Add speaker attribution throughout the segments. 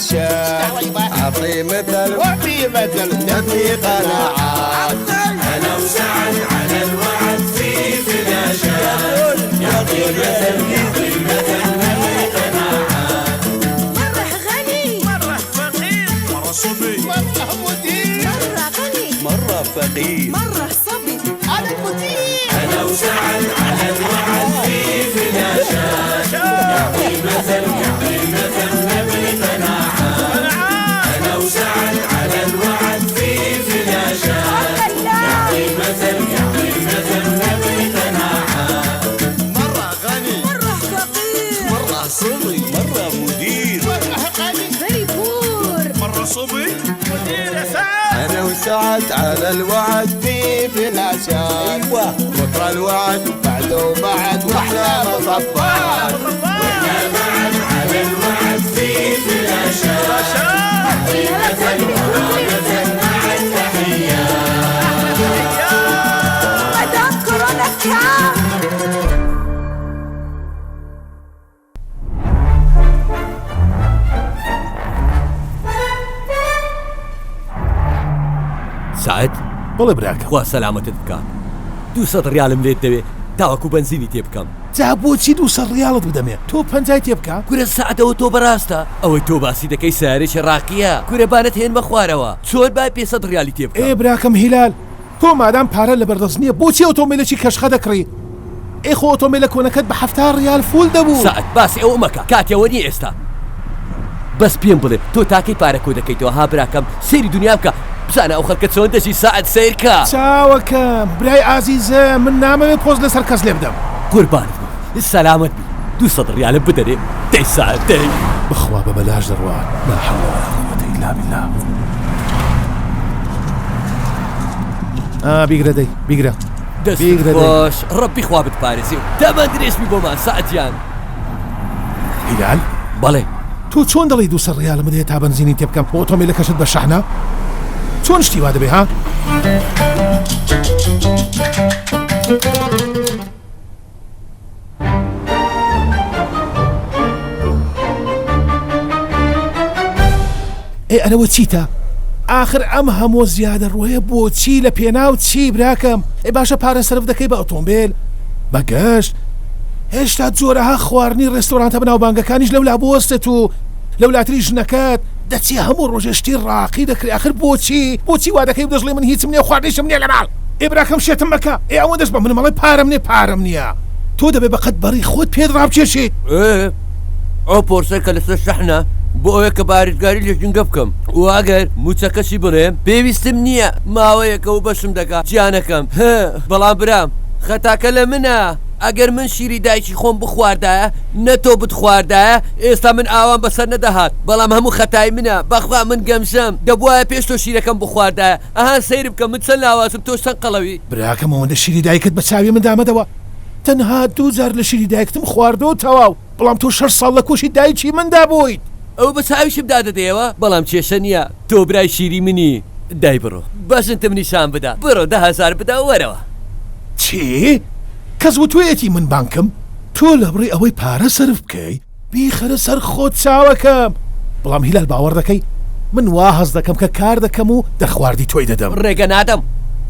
Speaker 1: فلاشات أعطي مثل وفي مثل نبني قناعات.
Speaker 2: أنا وسعد على الوعد في فلاشات يعطي مثل يعطي مثل نبني قناعات.
Speaker 3: مرة غني،
Speaker 4: مرة فقير،
Speaker 5: مرة صبي،
Speaker 1: مرة مدير،
Speaker 3: مرة غني،
Speaker 1: مرة فقير،
Speaker 3: مرة صبي.
Speaker 1: أنا المدير.
Speaker 2: أنا وسعد على الوعد في فلاشات يعطي مثل يعطي مثل نبني قناعات. أنا وسعد على الوعد في فلاشات يعطي مثل يعطي مثل نبني قناعات.
Speaker 1: مرة غني،
Speaker 3: مرة فقير،
Speaker 1: مرة صبي، مرة مدير،
Speaker 4: مرة غني،
Speaker 3: very poor.
Speaker 5: مرة صبي، مدير يا سعد.
Speaker 1: أنا وسعد على الوعد في فلاشات. أيوة بكرة الوعد وبعده بعد وأحلى مطبات.
Speaker 2: وإحنا بعد على الوعد في فلاشات يعطي مثل يعطي مثل مع التحيات.
Speaker 3: مدام كورونا كام.
Speaker 6: سەعد
Speaker 7: بەڵێ براکەم.
Speaker 6: خوا سەلامەتت بکات 200 ڕیالم لێت دەوێ تاوەکو بەنزینی تێ بکەم.
Speaker 7: جا بۆچی 200 ڕیاڵت بدەمێ تۆ پەنجای تێ بکە.
Speaker 6: کورە سەعد ئەوە تۆ بەڕاستە ئەوەی تۆ باسی دەکەی سەیارەیەکی ڕاقیە کورە بانت هێنمە خوارەوە چۆن با 500 ڕیالی تێ بکەم.
Speaker 7: ئێ براکەم هیلال تۆ مادام پارە لەبەردەست نییە بۆچی ئۆتۆمبیلێکی کەشخە دەکڕی؟ ئێ خۆ ئۆتۆمبیلە کۆنەکەت بە 70 ڕیال فول دەبوو.
Speaker 6: سەعد باسی ئەوە مەکە کاتی ئەوە نییە ئێستا بەس پێم بڵێ تۆ تاکەی پارە کۆ دەکەیتەوە ها براکەم سەیری دونیا بکە بزانە ئەو خەڵکە چۆن دەژی سەعد سەیرکە.
Speaker 7: چاوەکەم برای ئازیزم من نامەوێ پۆز لەسەر کەس لێ بدەم.
Speaker 6: قوربانت بم سەلامەت بی 200 ڕیالم بدەرێ دەی سەعد دەی.
Speaker 7: بەخوا بە بەلاش دەڕوات لا حول ولا قوة الا بالله. ئا بیگرە دەی بیگرە
Speaker 6: دەستت
Speaker 7: بیگرە دەی.
Speaker 6: خۆش ڕەبی خوا بتپارێزێ و تەمەن درێژ بی بۆمان سەعد گیان.
Speaker 7: هیلال
Speaker 6: بەڵێ.
Speaker 7: تۆ چۆن دەڵێی 200 ڕیالم بدەیە تا بەنزینی تێ بکەم ئۆتۆمبیلەکەشت بە شەحنە؟ چۆن شتی وا دەبێ ها؟ ئێ ئەرەوە چیتە؟ ئاخر ئەم هەموو زیادە ڕۆیە بۆچی لە پێناو چی براکەم؟ ئێ باشە پارە سەرف دەکەی بە ئۆتۆمبیل بە گەشت هێشتا جۆرەها خواردنی ڕێستۆرانتە بەناوبانگەکانیش لەولا بوەستێت و لەولاتری ژنەکەت دەچێ هەموو ڕۆژێ شتی ڕاقی دەکرێ ئاخر بۆچی بۆچی وا دەکەی و دەشڵێ من هیچم نییە خواردنیشم نییە لە ماڵ ئێ براکەم شێتم مەکە ئێ ئەوەندەش بە من مەڵێ پارەم نییە پارەم نییە تۆ دەبێ بەقەد بەڕی خۆت پێت ڕابکێشیت.
Speaker 6: ئێ ئەو پۆرسەی کە لەسەر شەحنە بۆ ئەوەیە کە بارزگاری لە ژینگە بکەم و ئەگەر مووچەکەشی بڵێم پێویستم نییە ماوەیەکە و بەشم دەکا گیانەکەم هه بەڵام برام خەتاکە لە منە ئەگەر من شیری دایکی خۆم بخواردایە نە تۆ بتخواردایە ئێستا من ئاوام بەسەر نەدەهات بەڵام هەموو خەتای منە بەخوا من گەمژەم دەبوایە پێش تۆ شیرەکەم بخواردایە ئەها سەیر بکە من چەند لاوازم تۆش چەند قەڵەوی.
Speaker 7: براکەم ئەوەندە شیری دایکت بە چاوی مندا مەدەوە تەنها دوو جار لە شیری دایکتم خواردووە و تەواو بەڵام تۆ شەش ساڵ لە کۆشی دایکی مندا بوویت.
Speaker 6: ئەوە بە چاویشم دادەدەیەوە بەڵام کێشە نییە تۆ برای شیری منی دای بڕۆ بەژنتم نیشان بدە بڕۆ 10,000 بدە وەرەوە.
Speaker 7: چی؟ کەس وتویەتی من بانکم؟ تۆ لەبڕی ئەوەی پارە سەرف بکەی بیخەرە سەر خۆت چاوەکەم. بەڵام هیلال باوەڕ دەکەی من وا هەست دەکەم کە کار دەکەم و دەرخواردی تۆی دەدەم.
Speaker 6: ڕێگە نادەم.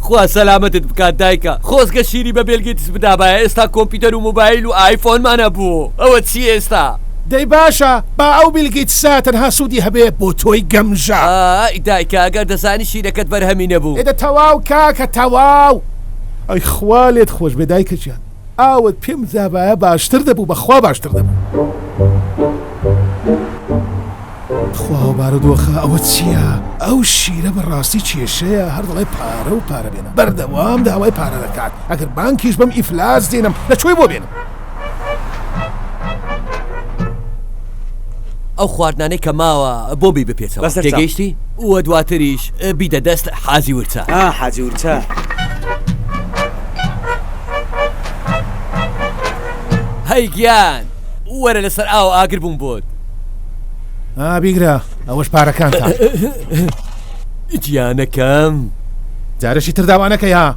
Speaker 6: خوا سەلامەتت بکات دایکە. خۆزگە شیری بە بێل گەیتس بدابایە ئێستا کۆمپیوتەر و مۆبایل و ئایفۆنمان هەبوو. ئەوە چییە ئێستا؟
Speaker 7: دەی باشە با ئەو بیل گەیتسە تەنها سوودی هەبێ بۆ تۆی گەمژە.
Speaker 6: ئای دایکە ئەگەر دەزانی شیرەکەت بەرهەمی نەبوو.
Speaker 7: ئێ دە تەواو کاکە تەواو. ئەی خوا لێت خۆش بێ دایکە گیان. ئاوت پێم دابایە باشتر دەبوو بەخوا باشتر دەبوو. خوا ئەو بارودۆخە ئەوە چییە؟ ئەو شیرە بەڕاستی کێشەیە هەر دەڵێ پارە و پارە بێنە بەردەوام داوای پارە دەکات ئەگەر بانکیش بم ئیفلاس دێنم لە کوێ بۆ بێنم؟
Speaker 6: ئەو خواردنانەی کە ماوە بۆ بی بپێچەوە
Speaker 8: بەسەر چاو.
Speaker 6: تێگەیشتی وە دواتریش بیدە دەست حاجی ورچە.
Speaker 8: ئا حاجی ورچە.
Speaker 6: هەی گیان وەرە لەسەر ئاو ئاگر بووم بۆت.
Speaker 7: ئا بیگرە ئەوەش پارەکانتە.
Speaker 6: گیانەکەم.
Speaker 7: جارێکی تر داوا نەکەی ها.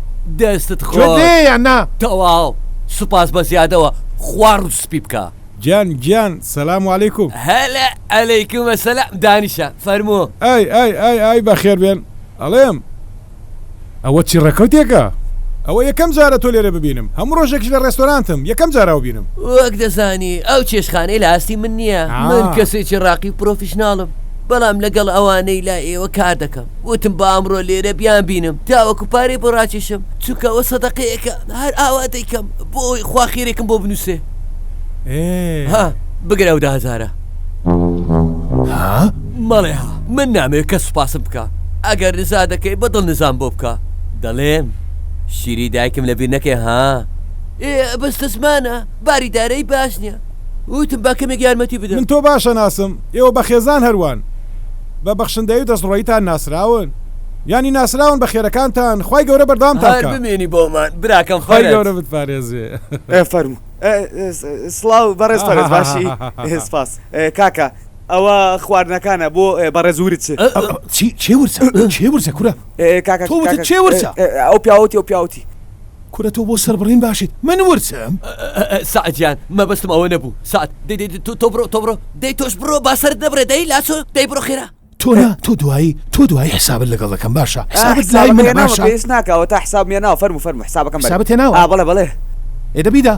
Speaker 6: دەستت
Speaker 7: گوێت
Speaker 6: خۆش.
Speaker 7: لێیە یان نا؟
Speaker 6: تەواو سوپاس بە زیادەوە خوا ڕووت سپی بکا.
Speaker 4: گیان گیان سەلام علیکم.
Speaker 6: هەلە عەلەیکوم سەلام دانیشە فەرموو.
Speaker 4: ئای ئای ئای ئای بەخێر بێن ئەڵێم ئەوە چی ڕێکەوتێکە؟ ئەوە یەکەم جارە تۆ لێرە ببینم هەموو ڕۆژێکیش لە ڕێستۆرانتم یەکەم جارە ئەو بینم.
Speaker 6: وەک دەزانی ئەو چێشتخانەی لە ئاستی من نییە من کەسێکی ڕاقی و پرۆفیشناڵم بەڵام لەگەڵ ئەوانەی لای ئێوە کار دەکەم وتم با ئەمڕۆ لێرە بیانبینم تاوەکو پارەی بۆ ڕاکێشم چونکە ئەوە سەدەقەیەکە هەر ئاوا دەیکەم بۆ ئەوەی خوا خێرێکم بۆ بنووسێ. ها بگرە ئەو دە هەزارە.
Speaker 7: ها؟
Speaker 6: مەڵێ ها من نامەوێ کەس سوپاسم بکا ئەگەر نزا دەکەی بە دڵ نزام بۆ بکە دەڵێم شیری دایکم لەبیر نەکەی ها. ئێ بەستەزمانە باری دارایی باش نیە وتم با کەمێک یارمەتی بدەم.
Speaker 4: من تۆ باش ئەناسم ئێوە بە خێزان هەروان بە بەخشندەیی و دەستڕۆییتان ناسراون یانی ناسراون بە خێرەکانتان خوای گەورە بەردەوامتان
Speaker 6: هەر
Speaker 4: بکا.
Speaker 6: بمێنی بۆمان براکەم
Speaker 4: خوای
Speaker 6: فەرەج.
Speaker 4: گەورە بتپارێزێ.
Speaker 8: ئێ فەرموو. سڵاو بەڕێز فەرەج باشی سپاس کاکە ئەوە خواردنەکانە بۆ بەڕێز ورچ.
Speaker 7: چی کێ ورچە کێ ورچە کورە
Speaker 8: کاکە
Speaker 7: تۆ وتت کێ ورچە؟
Speaker 8: ئەو پیاوەتی ئەو پیاوەتی.
Speaker 7: کورە تۆ بۆ سەربڕین باشیت من ورچم؟
Speaker 6: سەعد گیان مەبەستم ئەوە نەبوو سەعد دەی دەی تۆ بڕۆ تۆ بڕۆ دەی تۆش بڕۆ با سەرت نەبڕێ دەی لاچۆ دەی بڕۆ خێرا.
Speaker 7: تۆ نا تۆ دوایی تۆ دوایی حسابت لەگەڵ دەکەم باشە حسابت لای منە باشە
Speaker 8: پێویست ناکا ئەوەتا حسابم هێناوە فەرموو فەرموو حسابەکەم بەرە
Speaker 7: حسابت هێناوە
Speaker 8: ئا بەڵێ بەڵێ
Speaker 7: ئێ دە بیدە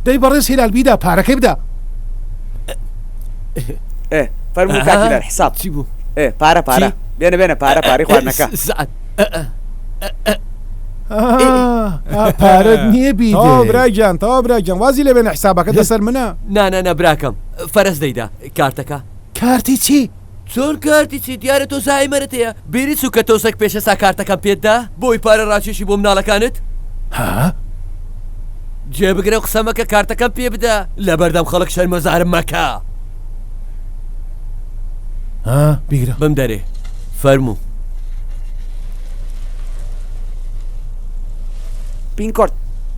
Speaker 7: دەی بەڕێز هیلال بیدە پارەکەی بدە.
Speaker 8: ئێ فەرموو کاک هیلال حساب
Speaker 6: چی بوو
Speaker 8: ئێ پارە پارە بێنە بێنە پارە پارەی خواردنەکە
Speaker 6: سەعد
Speaker 7: پارەت نییە بیدەی.
Speaker 4: تەواو برا گیان تەواو برا گیان وازی لێ بێنە حسابەکە لەسەر منە.
Speaker 6: نا نا نا براکەم فەرەز دەیدا کارتەکە.
Speaker 7: کارتی چی؟
Speaker 6: چۆن کارتی چی؟ دیارە تۆ زایمەرت هەیە بیرت چوو کە تۆزێک پێش ئێستا کارتەکەم پێت دا بۆی پارە ڕاکێشی بۆ مناڵەکانت؟
Speaker 7: ها؟
Speaker 6: گوێ بگرە و قسە مەکە کارتەکەم پێ بدە لەبەردەم خەڵک شەرمەزارم مەکە.
Speaker 7: ها بیگرە.
Speaker 6: بمدەرێ فەرموو.
Speaker 8: پین کۆد.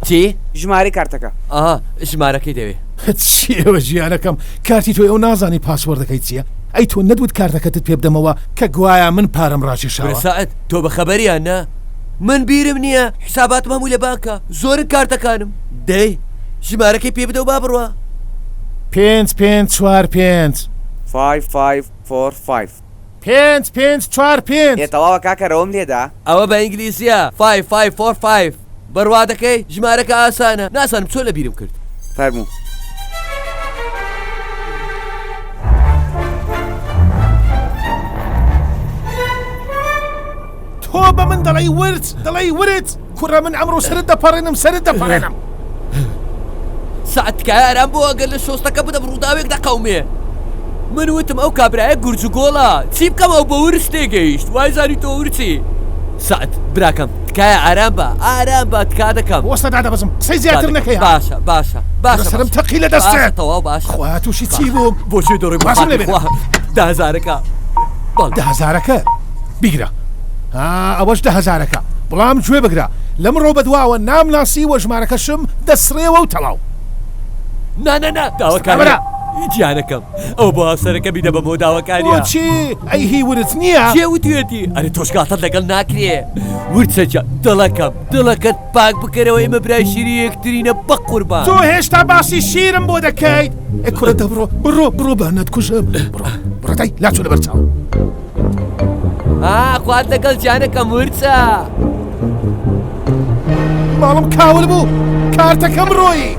Speaker 6: چی؟
Speaker 8: ژمارەی کارتەکە.
Speaker 6: ئەها ژمارەکەی دەوێ.
Speaker 7: چییە ژیانەکەم کارتی تۆی ئەو نازانی پاسوۆردەکەی چییە ئەی تۆ نەدوت کارتەکەتت پێ بدەمەوە کە گوایا من پارەم ڕاکێشاوە.
Speaker 6: سەعد تۆ بەخەبەری یان نا؟ من بیرم نییە حساباتم هەمووی لە بانکە زۆرن کارتەکانم دەی ژمارەکەی پێ بدە و با بڕوا.
Speaker 7: پێنج پێنج چوار پێنج.
Speaker 8: فایڤ فایڤ فۆر فایڤ.
Speaker 7: پێنج پێنج چوار پێنج.
Speaker 8: ئێ تەواوە کاکە رەوم لێدا.
Speaker 6: ئەوە بە ئینگلیزیە فایڤ فایڤ فۆر فایڤ بڕوا دەکەی ژمارەکە ئاسانە نازانم چۆن لەبیرم کرد.
Speaker 8: فەرموو.
Speaker 7: تۆ بە من دەڵێی ورچ دەڵێی ورچ کوڕە من ئەمڕۆ سەرت دەپەڕێنم سەرت دەپەڕێنم.
Speaker 6: سەعد تکایە ئارام بۆ ئەگەر لە شۆستەکە بدەم ڕووداوێک دەقەومێ من وتم ئەو کابرایە گورج و گۆڵە چی بکەم ئەو بە ورچ تێگەیشت وای زانی تۆ ورچی سەعد براکەم تکایە ئارام بە ئارام بە تکا دەکەم
Speaker 7: وەستە دادەبەزم قسەی زیاتر نەکەی ها
Speaker 6: باشە باشە باشە
Speaker 7: سەرم تەقی لە دەستت
Speaker 6: باشە تەواو باشە
Speaker 7: خوا تووشی چی بووم
Speaker 6: بۆچی دەڕۆی بۆ
Speaker 7: وازم لێ
Speaker 6: خاکی
Speaker 7: بێنە.
Speaker 6: خوا دە هەزارەکە بەڵێ
Speaker 7: دە هەزارەکە بیگرە ها ئەوەش دە هەزارەکە بڵام گوێ بگرە لەمڕۆ بەدواوە نامناسی وە ژمارەکەشم دەسڕێوە و تەواو.
Speaker 6: نا نا نا داواکاریە گیانەکەم ئەوە بۆ هاوسەرەکە بیدە بەمەوە داواکاریە.
Speaker 7: بۆچی ئەی هی ورچ نییە؟
Speaker 6: کێ وتویەتی؟ ئەرێ تۆش گاڵتەت لەگەڵ ناکرێ ورچە گیان دڵەکەم دڵەکەت پاک بکەرەوە ئێمە برای شیری یەکترینە بەقوربان.
Speaker 7: تۆ هێشتا باسی شیرم بۆ دەکەیت؟ ئێ کوڕە دە بڕۆ بڕۆ بڕۆ با نەتکوژم بڕۆ بڕۆ دای لاچۆ لەبەر چاوم.
Speaker 6: ها خوات لەگەڵ گیانەکەم ورچە.
Speaker 7: ماڵم کاول بوو کارتەکەم ڕۆیی.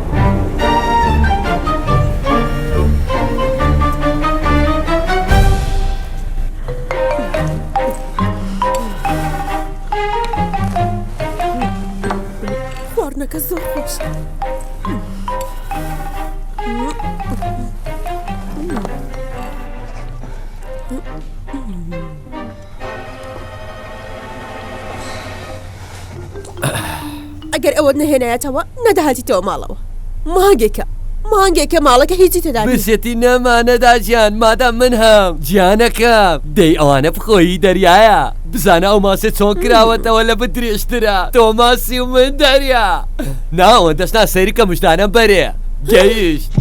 Speaker 3: خواردنەکە زۆر خۆشە. ئەگەر ئەوەت نەهێنایەتەوە نەدەهاتیتەوە ماڵەوە مانگێکە مانگێکە ماڵەکە هیچی تێدا نییە.
Speaker 6: برسێتی نەما نەدا گیان مادام من هەم گیانەکەم دەی ئەوانە بخۆی دەریایە بزانە ئەو ماسیە چۆن کراوەتەوە لە من درێژترە تۆ ماسی و من دەریا نا ئەوەندەش نا سەیری کە مژدانم بەرێ گەیشت.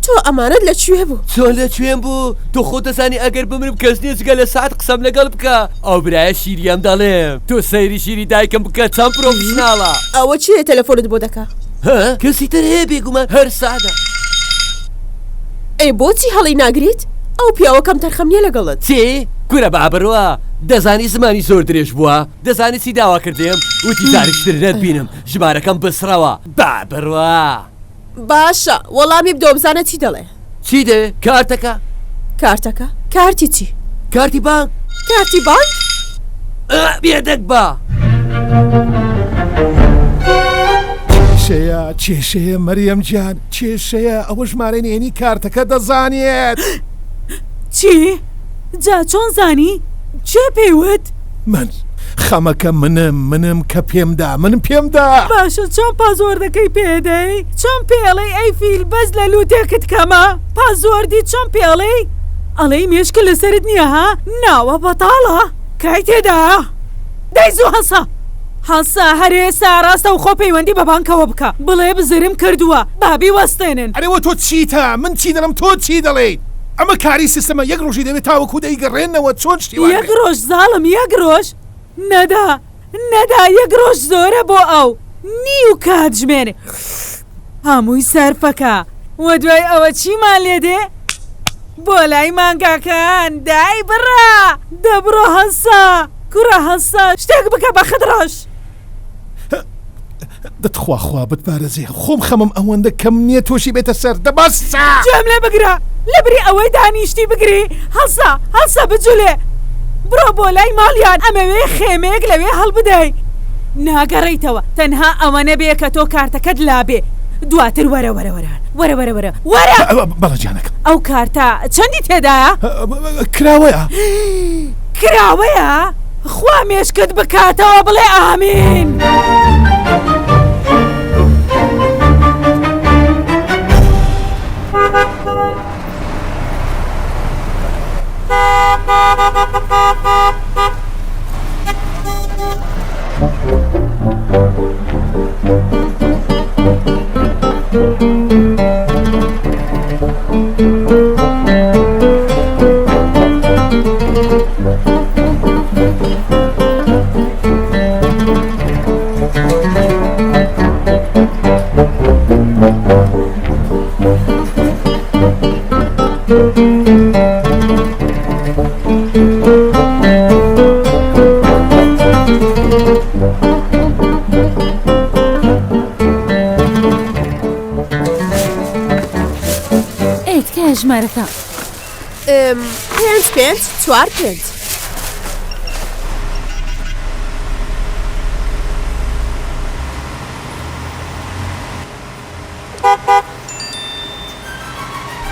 Speaker 3: تۆ ئەمانەت لە کوێ بوو؟
Speaker 6: چۆن لە کوێم بوو؟ تۆ خۆت دەزانی ئەگەر بمرم کەس نییە جگە لە سەعد قسەم لەگەڵ بکا. ئەو برایە شیریەم دەڵێم تۆ سەیری شیری دایکم بکە چەند پرۆفیشناڵە.
Speaker 3: ئەوە کێیە تەلەفۆنت بۆ دەکا؟
Speaker 6: ها؟ کەسی تر هەیە بێگومان هەر سەعدە.
Speaker 3: ئێ بۆچی هەڵی ناگریت؟ ئەو پیاوە کەمتەرخەم نیە لەگەڵت.
Speaker 6: چی؟ کورە با بڕوا دەزانی زمانی زۆر درێژ بووە دەزانی چی داوا کردم وتی جارێکی تر نەتبینم ژمارەکەم بسڕەوە با بڕوا.
Speaker 3: باشە وەڵامی بدەوە بزانە چی دەڵێ.
Speaker 6: چی دەوێ؟ کارتەکە.
Speaker 3: کارتەکە؟ کارتی چی؟
Speaker 6: کارتی بانک.
Speaker 3: کارتی بانک؟
Speaker 6: بێدەنگ بە.
Speaker 7: کێشەیە کێشەیە مەریەم گیان کێشەیە ئەوە ژمارەی نهێنی کارتەکە دەزانێت.
Speaker 9: چی؟ جا چۆن زانی؟ کێ پێی وت؟
Speaker 7: من خەمەکە منم منم کە پێمدا من پێمدا.
Speaker 9: باشە چۆن پاسۆردەکەی پێدەی؟ چۆن پێڵێی ئەی فیل بەس لە لوتێکت کەمە؟ پاسۆردی چۆن پێڵێی؟ ئەڵێی مێشکت لەسەرت نییە ها؟ ناوە بەتاڵە کای تێدایە؟ دەی زوو هەڵسە هەڵسە هەر ئێستا ڕاستەوخۆ پەیوەندی بە بانکەوە بکە بڵێ بزرم کردووە با بیوەستێنن.
Speaker 7: ئەرێ وە تۆ چیتە؟ من چی دەڵێم تۆ چی دەڵێیت؟ ئەمە کاری سیستەمە یەک ڕۆژی دەوێت تاوەکو دەیگەڕێنەوە چۆن شتی وا
Speaker 9: یەک ڕۆژ زاڵم یەک ڕۆژ نەدا نەدا یەک ڕۆژ زۆرە بۆ ئەو نیو کاتژمێر هەمووی سەرفەکە وە دوای ئەوە چیمان لێ دێ بۆ لای مانگاکان دای بڕە دە بڕۆ هەڵسە کوڕە هەڵسە شتێک بکە بەخت ڕەش.
Speaker 7: دە تخوا خوا بتپارێزێ خۆم خەمم ئەوەندە کەم نییە تۆشی بێتە سەر دە بەسە.
Speaker 9: گوێم لێ بگرە لەبری ئەوەی دانیشتی بگری هەڵسە هەڵسە بجولێ بڕۆ بۆ لای ماڵیان ئەمەوێ خێمەیەک لەوێ هەڵبدەی ناگەڕێیتەوە تەنها ئەوە نەبێ کە تۆ کارتەکەت لابێ دواتر وەرە وەرە وەرە وەرە وەرە وەرە وەرە
Speaker 7: بەڵێ گیانەکەم.
Speaker 9: ئەو کارتە چەندی تێدایە؟
Speaker 7: کراوەیە.
Speaker 9: کراوەیە؟ خوا مێشکت بکاتەوە بڵێ ئامین. ئەی تکایە ژمارەکە.
Speaker 3: پێنج پێنج چوار پێنج.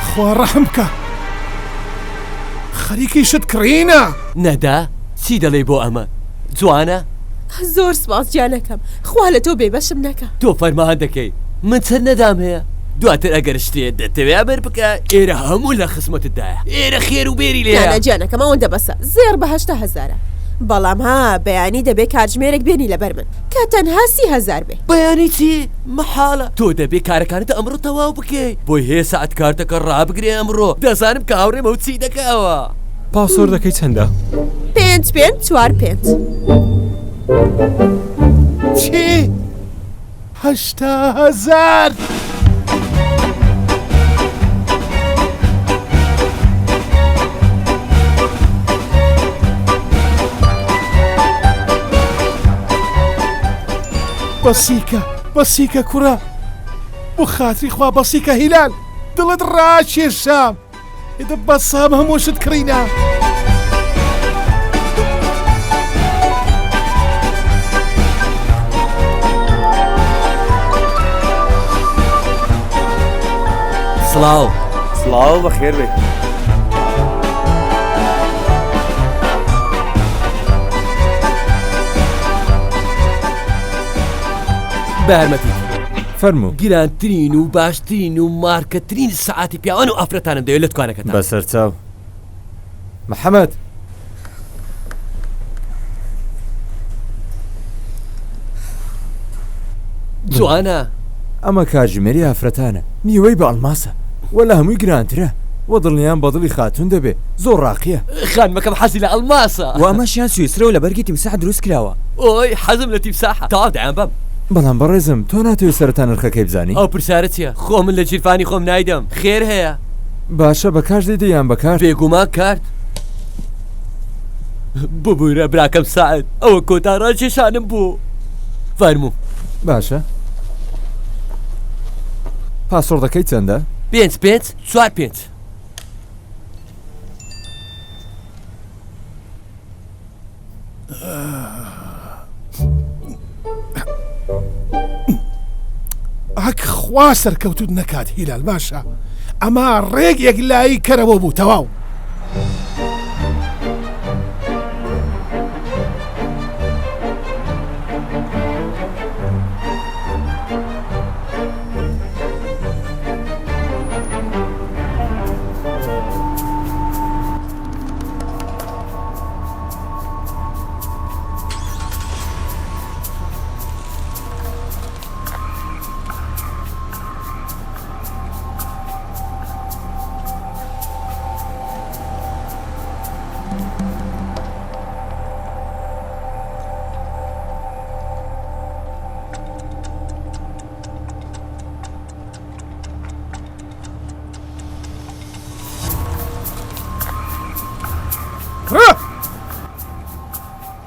Speaker 7: خوا ڕەحم بکا خەریکی شت کڕینە.
Speaker 6: نەدا چی دەڵێی بۆ ئەمە جوانە؟
Speaker 3: زۆر سپاس گیانەکەم خوا لە تۆ بێبەشم نەکا.
Speaker 6: تۆ فەرمان دەکەی من چەند نەدام هەیە دواتر ئەگەر شتێ دەتەوێ ئەمر بکە ئێرە هەموو لە خزمەتتدایە ئێرە خێر و بێری لێیە.
Speaker 3: نا نا گیانەکەم ئەوەندە بەسە زێڕ بە 80 هەزارە بەڵام ها بەیانی دەبێ کاتژمێرێک بێنی لەبەر من کە تەنها 30 هەزار بێ.
Speaker 6: بەیانی چی؟ مەحاڵە تۆ دەبێ کارەکانت ئەمڕۆ تەواو بکەی بۆی هەیە سەعد کارتەکە ڕابگرێ ئەمڕۆ دەزانم کە هاوڕێمە و چی دەکا ئەوە.
Speaker 10: پاسۆردەکەی چەندە؟
Speaker 3: پێنج پێنج چوار پێنج.
Speaker 7: چی؟ 80 هەزار! بەسیکە بەسیکە کوڕە بۆ خاتری خوا بەسیکە هیلال دڵت ڕاکێشام ئێدە بەسام هەموو شت کڕینە.
Speaker 6: سڵاو.
Speaker 8: سڵاو بەخێر بێی.
Speaker 6: بە یارمەتیت.
Speaker 10: فەرموو.
Speaker 6: گرانترین و باشترین و مارکەترین سەعاتی پیاوان و ئافرەتانم دەوێت لە دوکانەکەتان.
Speaker 10: بەسەرچاو. محەمەد.
Speaker 6: جوانە.
Speaker 10: ئەمە کاتژمێری ئافرەتانە نیوەی بە ئەڵماسە وە لە هەمووی گرانترە وە دڵنیام بە دڵی خاتوون دەبێ زۆر ڕاقیە.
Speaker 6: خانمەکەم حەزی لە ئەڵماسە.
Speaker 10: وە ئەمەشیان سویسرە و لە بەرگی تیمساح دروست کراوە.
Speaker 6: ئۆی حەزم لە تیمساحە تەواو دەیانبەم.
Speaker 10: بەڵام بەڕێزم تۆ ناتەوێ سەرەتا نرخەکەی بزانی؟
Speaker 6: ئەو پرسیارە چیە خۆ من لە گیرفانی خۆم نایدەم خێر هەیە؟
Speaker 10: باشە بە کاش دەیدەی یان بە کارت؟
Speaker 6: بێگومان کارت. ببورە براکەم سەعد ئەوە کۆتا ڕاکێشانم بوو. فەرموو.
Speaker 10: باشە پاسۆردەکەی چەندە؟
Speaker 6: پێنج پێنج چوار پێنج.
Speaker 7: ئەک خوا سەرکەوتوت نەکات هیلال باشە ئەمە ڕێک یەکلایی کەرەوە بوو تەواو.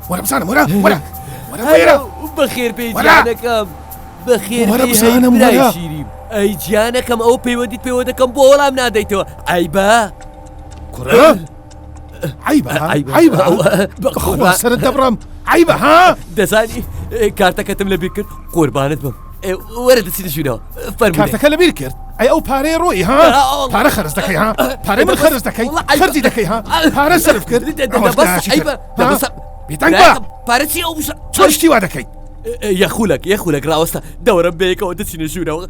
Speaker 7: وەرە بزانم وەرە وەرە وەرە وەرە
Speaker 6: بەخێر بێی گیانەکەم بەخێر
Speaker 7: وەرە
Speaker 6: بێی
Speaker 7: بزانم
Speaker 6: برای
Speaker 7: وەرە.
Speaker 6: شیریم ئەی گیانەکەم ئەو پەیوەندیت پێوە دەکەم بۆ وەڵام نادەیتەوە عەیبە
Speaker 7: کوڕە عەیبە
Speaker 6: عەیبە
Speaker 7: عەیبە
Speaker 6: بەخوا
Speaker 7: بەخوا سەرت دەبڕم عەیبە ها
Speaker 6: دەزانی کارتەکەتم لەبیر کرد قوربانت بم وەرە دەچینە ژوورەوە فەرموو
Speaker 7: کارتەکە لەبیر کرد ئەی ئەو پارەیە ڕۆی ها پارە خەرج دەکەی ها پارەی من خەرج دەکەی خەرجی دەکەی ها پارە سەرف کرد ئەوەش
Speaker 6: بەس
Speaker 7: داشی
Speaker 6: عەیبە
Speaker 7: کرد. ها؟
Speaker 6: بەس
Speaker 7: بێدەنگ بە
Speaker 6: پارە چی ئەو
Speaker 7: چۆن شتی وا دەکەی
Speaker 6: یەخولەک یەخولەک ڕاوەستە دەوەرە بەیەکەوە دەچینە ژوورەوە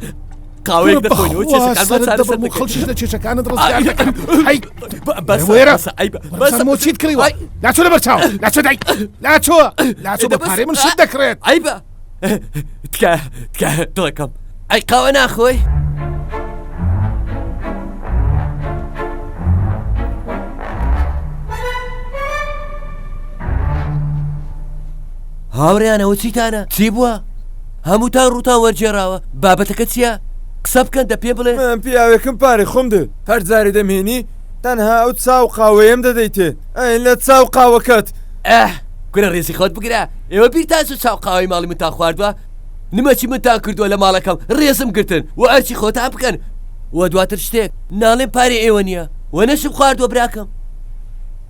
Speaker 6: قاوەیەک دەخۆینەوە کێشەکانمان
Speaker 7: سەرت
Speaker 6: چارەسەر
Speaker 7: دەبڕم و
Speaker 6: دەکەین.
Speaker 7: خەڵکیش لە کێشەکانت ڕزگار دەکەم هەی
Speaker 6: بەس
Speaker 7: وێرە
Speaker 6: بەس عەیبە
Speaker 7: بەس مۆ چیت کڕیوە لاچۆ لەبەر چاو لاچۆ دای لاچۆ لاچۆ بە پارەی من شت دەکڕێت
Speaker 6: عەیبە تکایە تکایە دڵەکەم ئەی قاوە ناخۆی؟ هاوڕێیان ئەوە چیتانە؟ چی بووە؟ هەمووتان ڕووتان وەرگێڕاوە بابەتەکە چییە؟ قسە بکەن دە پێم بڵێن.
Speaker 10: من پیاوێکم پارەی خۆم دەوێت هەر جارێ دەمهێنی تەنها ئەو چا و قاوەیەم دەدەیتێ ئەی لە چا و قاوەکەت.
Speaker 6: ئاه کورە ڕێزی خۆت بگرە ئێوە بیرتان چوو چا و قاوەی ماڵی منتان خواردوە؟ نمەکی منتان کردووە لە ماڵەکەم ڕێزم گرتن و ئەرکی خۆتان بکەن و دواتر شتێک ناڵێم پارەی ئێوە نییە و نەشم خواردووە براکەم.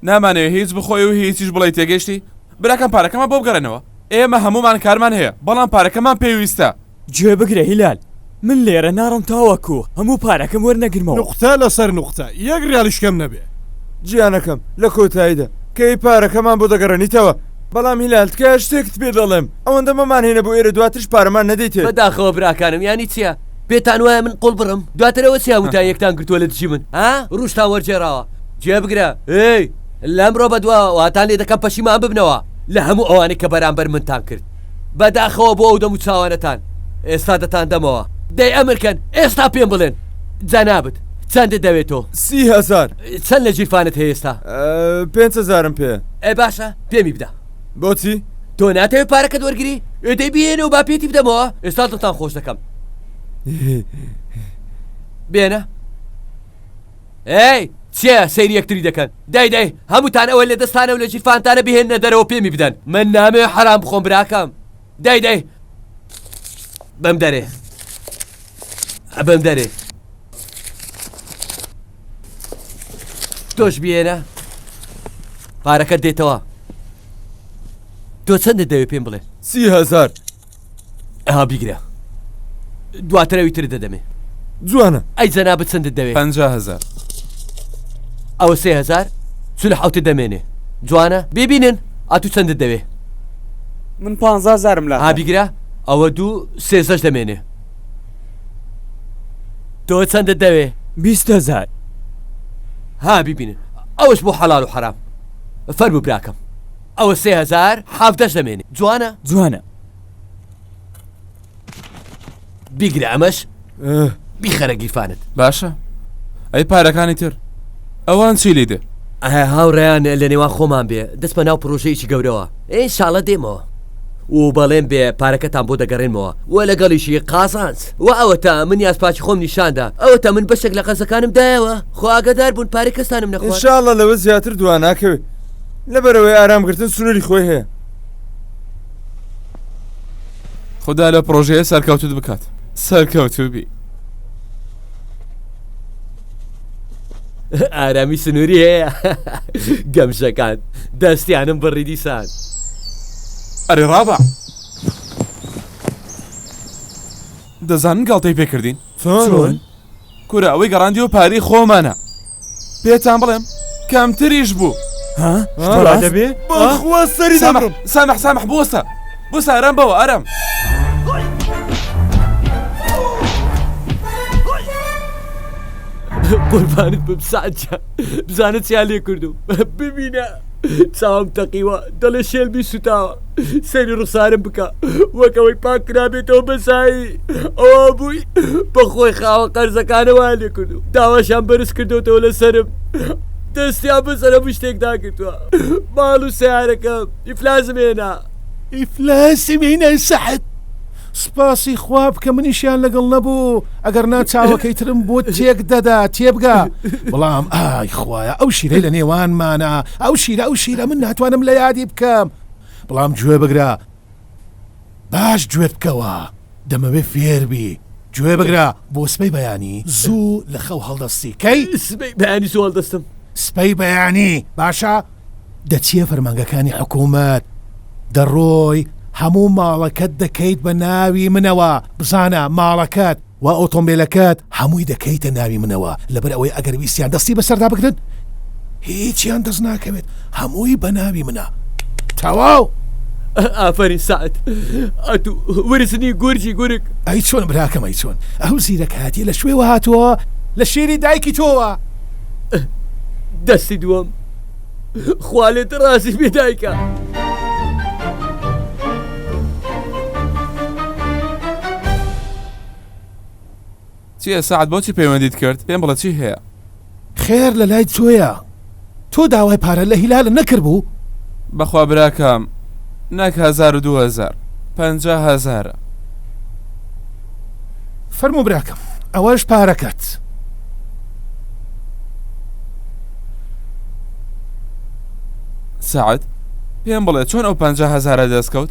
Speaker 11: نامانەوێ هیچ بخۆی و هیچیش بڵێی تێگەیشتی؟ براکەم پارەکەمان بۆ بگەڕێنەوە ئێمە هەموومان کارمان هەیە بەڵام پارەکەمان پێویستە.
Speaker 10: گوێ بگرە هیلال من لێرە ناڕۆم تاوەکو هەموو پارەکەم وەرنەگرمەوە.
Speaker 4: نوقتە لەسەر نوقتە یەک ریالیش کەم نەبێ.
Speaker 10: گیانەکەم لە کۆتاییدا کەی پارەکەمان بۆ دەگەڕێنیتەوە؟ بەڵام هیلال تکایە شتێکت پێ دەڵێم ئەوەندە مەمانهێنە بۆ ئێرە دواتریش پارەمان نەدەیتێ.
Speaker 6: بەداخەوە براکانم یانی چیە؟ پێتان وایە من قۆڵ بڕم؟ دواتر ئەوە چیە هەمووتان یەکتان گرتووە لە دژی من ها؟ ڕووشتان وەرگێڕاوە گوێ بگرە هێی لەمڕۆ بەدواوە واتان لێ دەکەم پەشیمان ببنەوە لە هەموو ئەوانەی کە بەرامبەر منتان کرد بەداخەوە بۆ ئەو دەم و چاوانەتان ئێستا دەتاندەمەوە دەی ئەمر کەن ئێستا پێم بڵێن جەنابت چەندت دەوێت تۆ؟
Speaker 10: 30 هەزار.
Speaker 6: چەند لە گیرفانت هەیە ئێستا؟
Speaker 10: 5000م پێیە.
Speaker 6: ئێ باشە پێمی بدە.
Speaker 10: بۆچی؟
Speaker 6: تۆ ناتەوێت پارەکەت وەرگری؟ ئێ دەی بهێنە و با پێتی بدەمەوە ئێستا دڵتان خۆش دەکەم. بێنە. ئەی چیە سەیری یەکتری دەکەن دای دای هەمووتان ئەوەی لە دەستانە و لە گیرفانتانە بهێننە دەرەوە پێمی بدەن من نامەوێ حەرام بخۆم براکەم دای دای بەم دەرێ بەم دەرێ تۆش بێنە پارەکەت دێتەوە تۆ چەندت دەوێ پێم بڵێ
Speaker 10: 30 هەزار.
Speaker 6: ئەها بیگرە دواتر ئەوی ترت دەدەمێ.
Speaker 10: جوانە.
Speaker 6: ئەی جەنابت چەندت دەوێ؟
Speaker 11: 50 هەزار.
Speaker 6: ئەوە 3000 47ت دەمێنێ جوانە بیبینن ئەتوو چەندت دەوێ؟
Speaker 8: من 15 هەزارم
Speaker 6: ها
Speaker 8: لاتە.
Speaker 6: بیگرە ئەوە دوو سێزدەش دەمێنێ. تۆ چەندت دەوێ؟
Speaker 10: 20 هەزار.
Speaker 6: ها بیبینن ئەوەش بۆ حەڵال و حەرام. فەرموو براکەم ئەوە 3000 حەڤدەش دەمێنێ جوانە؟
Speaker 10: جوانە.
Speaker 6: بیگرە ئەمەش بیخەرە گیرفانت.
Speaker 11: باشە ئەی پارەکانی تر ئەوان چی لی دێ؟
Speaker 6: هاوڕێیان لە نێوان خۆمان بێ دەستمە ناو پڕۆژەیەکی گەورەوە ئینشاڵە دێمەوە. و بەڵێن بێ پارەکەتان بۆ دەگەڕێنمەوە و لەگەڵیشی قازانج وە ئەوەتا من یاسپاکی خۆم نیشاندا ئەوەتا من بەشێک لە قەرزەکانم دایەوە خۆ ئاگادار بوون پارەی کەستانم نەخوارد.
Speaker 10: ان شاء اللە لەوە زیاتر دوا ناکەوێ لەبەرئەوەی ئارام گرتن سنوری خۆی هەیە.
Speaker 11: خودا لەو پڕۆژەیە سەرکەوتوت بکات سەرکەوتوبی.
Speaker 6: ئارامی سنووری هەیە گەمژەکان دەستیانم بڕی دیسان.
Speaker 11: ئەرێ ڕابع دەزانن گاڵتەی پێکردین
Speaker 10: چۆن؟
Speaker 11: کورە ئەوەی گەڕاندیەوە پارەی خۆمانە پێتان بڵێم کەمتریش بوو
Speaker 10: ها دەبێ بەخوا سەری دەبڕم
Speaker 11: سامح سامح بوەستە بوەستە ئارام بەوە ئارام.
Speaker 6: قوربانت بم سەعد جان بزانە چیان لێ کردوم ببینە چاوم تەقیوە دەڵێ شێلمی سوتاوە سەیری ڕوخسارم بکە وەک ئەوەی پاک کرابێتەوە بەسایی ئەوە بووی بەخۆی خاوە قەرزەکانە وایان لێ کردوم داواشیان بەرز کردوتەوە لەسەرم دەستیان بەسەر هەموو شتێکدا گرتووە ماڵ و سەیارەکەم ئیفلاسم هێنا.
Speaker 7: ئیفلاسم هێنا سەعد سوپاسی خوا بکە منیشیان لەگەڵ نەبوو ئەگەر نا چاوەکەی ترم بۆ تێک دەدا تێبگە بەڵام ئای خوایە ئەو شیرەی لە نێوانمانە ئەو شیرە ئەو شیرە من ناتوانم لە یادی بکەم بەڵام گوێ بگرە باش گوێت بکەوە دەمەوێ فێربی گوێ بگرە بۆ سبەی بەیانی زوو لە خەو هەڵدەستی کەی
Speaker 6: سبەی بەیانی زوو هەڵدەستم
Speaker 7: سبەی بەیانی باشە دەچیە فەرمانگەکانی حکومەت دەڕۆی هەموو ماڵەکەت دەکەیت بە ناوی منەوە بزانە ماڵەکەت و ئۆتۆمبیلەکەت هەمووی دەکەیتە ناوی منەوە لەبەر ئەوەی ئەگەر ویستیان دەستی بەسەردا بگرن هیچیان دەست ناکەوێت هەمووی بە ناوی منە تەواو.
Speaker 6: ئافەرین سەعد ئەتوو ورزنی گورجی گورگ.
Speaker 7: ئەی چۆن براکەم ئەی چۆن ئەو زیرەکایەتیە لە کوێوە هاتووە لە شیری دایکی تۆوە.
Speaker 6: دەستی دووەم خوا لێت ڕازی بێ دایکە.
Speaker 11: چیە سەعد بۆچی پەیوەندیت کرد پێم بڵێ چی هەیە؟
Speaker 7: خێر لە لای تۆیە تۆ داوای پارە لە هیلال نەکردبوو؟
Speaker 11: بەخوا براکەم نەک هەزارو 2000 پەنجا هەزارە.
Speaker 7: فەرموو براکەم ئەوەش پارەکەت.
Speaker 11: سەعد پێم بڵێ چۆن ئەو 50 هەزارە دەست کەوت؟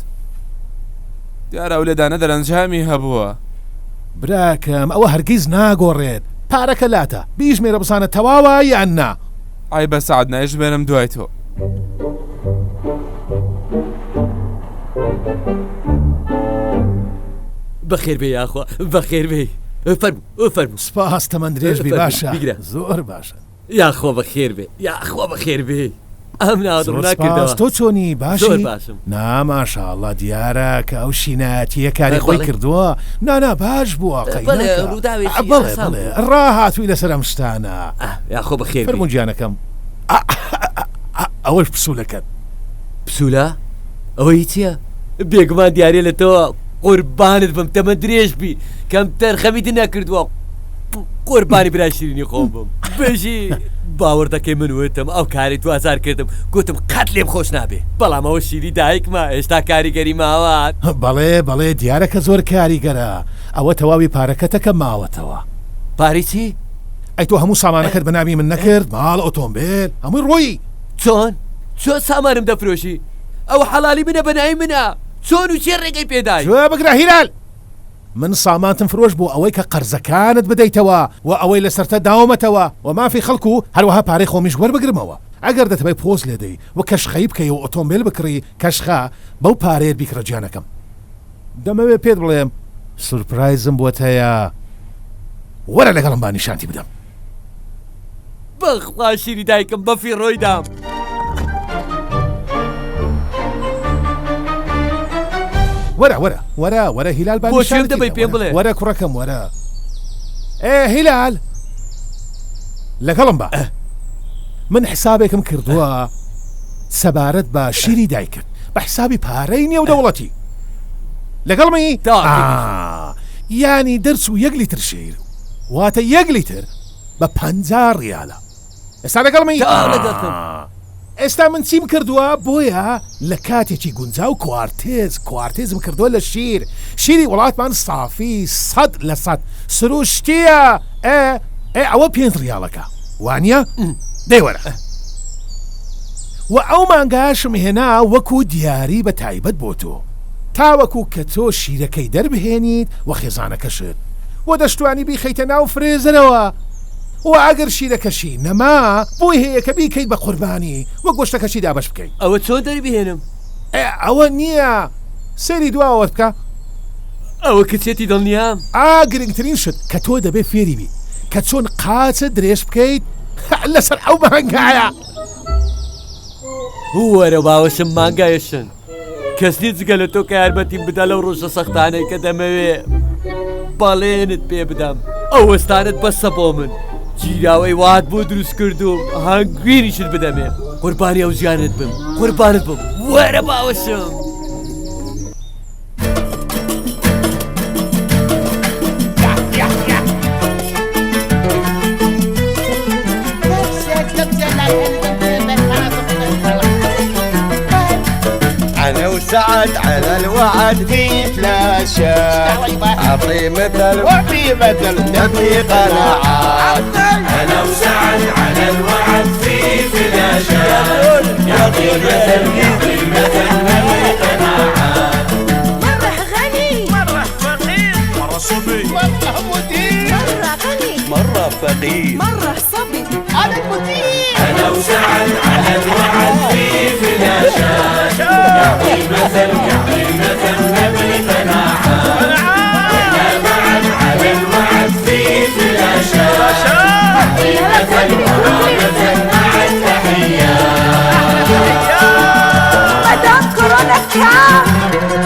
Speaker 11: دیارە ئەو لێدانە دەرەنجامی هەبووە.
Speaker 7: براکەم ئەوە هەرگیز ناگۆڕێت پارەکە لاتە بیژمێرە بزانە تەواوە یان نا.
Speaker 11: عەیبە سەعد نایژمێرم دوای تۆ.
Speaker 6: بەخێر بێی یاخوا بەخێر بێی فەرموو فەرموو.
Speaker 7: سپاس تەمەن درێژ بی باشە زۆر باشە.
Speaker 6: یاخوا بەخێر بێ یاخوا بەخێر بێی ئەم ناوەت
Speaker 7: زۆر
Speaker 6: ڕووناک
Speaker 7: سپاس
Speaker 6: کردەوە
Speaker 7: تۆ چۆنی
Speaker 6: زۆر
Speaker 7: باشی
Speaker 6: باشم.
Speaker 7: نا ماشاءاللە دیارە کە ئەو شینایەتیە کاری خۆی
Speaker 6: بەڵێ.
Speaker 7: کردووە نانا باش بووە
Speaker 6: بەڵێ
Speaker 7: قەیناکە
Speaker 6: ڕووداوێکی
Speaker 7: بەڵێ
Speaker 6: ئاسان
Speaker 7: بەڵێ
Speaker 6: بوو.
Speaker 7: ڕاهاتووی لەسەر ئەم شتانە
Speaker 6: یاخوا بەخێر بێی.
Speaker 7: فەرموو گیانەکەم ئەوەش پسولەکەت.
Speaker 6: پسولە؟ ئەوە هی چیە؟ بێگومان دیاریە لە تۆوە قوربانت بم تەمەن درێژ بی کەمتەر خەمیت نەکردووە قوربانی برای شیرینی خۆم بم بژی باوەڕ دەکەی من وتم ئەو کاری دوجار کردم گوتم قەت لێم خۆش نابێ بەڵام ئەوە شیری دایکمە ئێستا کاریگەری ماوە.
Speaker 7: بەڵێ بەڵێ دیارە کە زۆر کاریگەرە ئەوە تەواوی پارەکەتە کە ماوەتەوە.
Speaker 6: پارەی چی؟
Speaker 7: ئەی تۆ هەموو سامانەکەت بە ناوی من نەکرد ماڵ ئۆتۆمبێل هەمووی ڕۆیی.
Speaker 6: چۆن؟ چۆن سامانم دەفرۆشی؟ ئەوە حەڵالی منە بە ناوی منە چۆن و کێ ڕێگەی پێدای؟
Speaker 7: گوێ بگرە هیلال من سامانتم فرۆشت بۆ ئەوەی کە قەرزەکانت بدەیتەوە و ئەوەی لەسەرتە داومەتەوە و مافی خەڵک و هەروەها پارەی خۆمیش وەربگرمەوە ئەگەر دەتەوێ پۆز لێدەی و کەشخەی بکەی و ئۆتۆمبێل بکڕی کەشخە بەو پارەیەت بیکڕە گیانەکەم دەمەوێ پێت بڵێم سورپرایزم بۆت هەیە وەرە لەگەڵم با نیشانتی بدەم.
Speaker 6: بەخوا شیری دایکم بە فیڕۆی دام.
Speaker 7: وەرە وەرە وەرە وەرە هیلال با
Speaker 6: بۆ شوێم
Speaker 7: نیشانتی
Speaker 6: دەبەی
Speaker 7: بدەم
Speaker 6: پێم
Speaker 7: وەرە
Speaker 6: بڵێ.
Speaker 7: وەرە کوڕەکەم وەرە ئێ هیلال لەگەڵم بە من حسابێکم کردووە سەبارەت بە شیری دایکت بە حسابی پارەی نێودەوڵەتی لەگەڵمی
Speaker 6: تەواو تێگەیشتم.
Speaker 7: ئا یانی دەرچوو یەک لیتر شیر واتە یەک لیتر بە 50 ڕیالە ئێستا لەگەڵمی
Speaker 6: تەواو لەگەڵتم.
Speaker 7: ئێستا من چیم کردووە؟ بۆیە لە کاتێکی گونجاو کوارتێز کوارتێزم کردووە لە شیر. شیری وڵاتمان سافی 100% سروشتییە. ئێ ئێ ئەوە پێنج ڕیاڵەکە وانییە؟ دەی وەرە. وە ئەو مانگایەشم هێنا وەکو دیاری بە تایبەت بۆ تۆ. تاوەکو کە تۆ شیرەکەی دەربهێنیت و خێزانەکەشت. وە دەشتوانی بیخەیتە ناو فرێزەرەوە. وە ئەگەر شیرەکەشی نەما بۆی هەیە کە بیکەیت بە قوربانی و گۆشتەکەشی دابەش بکەیت.
Speaker 6: ئەوە چۆن دەریبهێنم؟
Speaker 7: ئێ ئەوە نییە سەیری دواوەت بکە.
Speaker 6: ئەوە کچێتی دڵنیام.
Speaker 7: ئا گرنگترین شت کە تۆ دەبێ فێری بیت کە چۆن قاچت درێژ بکەیت لەسەر ئەو مانگایە.
Speaker 6: وەرە باوەشم مانگایە شن. کەس نیە جگە لە تۆ کە یارمەتیم بدا لەو ڕۆژە سەختانەی کە دەمەوێ بەڵێنت پێ بدەم ئەو وەستانت بەسە بۆ من گیراوەی وات بۆ دروست کردوم هەنگوینیشت بدەمێ قوربانی ئەو ژیانت بم قوربانت بم وەرە باوەشم.
Speaker 1: أنا وسعد على الوعد في فلاشات أعطي مثل وأعطي مثل نبني قناعات.
Speaker 2: أنا وسعد على الوعد في فلاشات يعطي مثل يعطي مثل نبني قناعات.
Speaker 3: مرة غني
Speaker 5: مرة فقير مرة صبي
Speaker 1: مرة مدير
Speaker 3: مرة غني
Speaker 1: مرة فقير
Speaker 3: مرة صبي أنا المدير.
Speaker 2: أنا وسعد على الوعد في فلاشات يعطي مثل يعطي مثل نبني قناعات. إحنا معا على الوعد في فلاشات يعطي مثل يعطي مثل مع التحيات.
Speaker 3: مدام كورونا كام.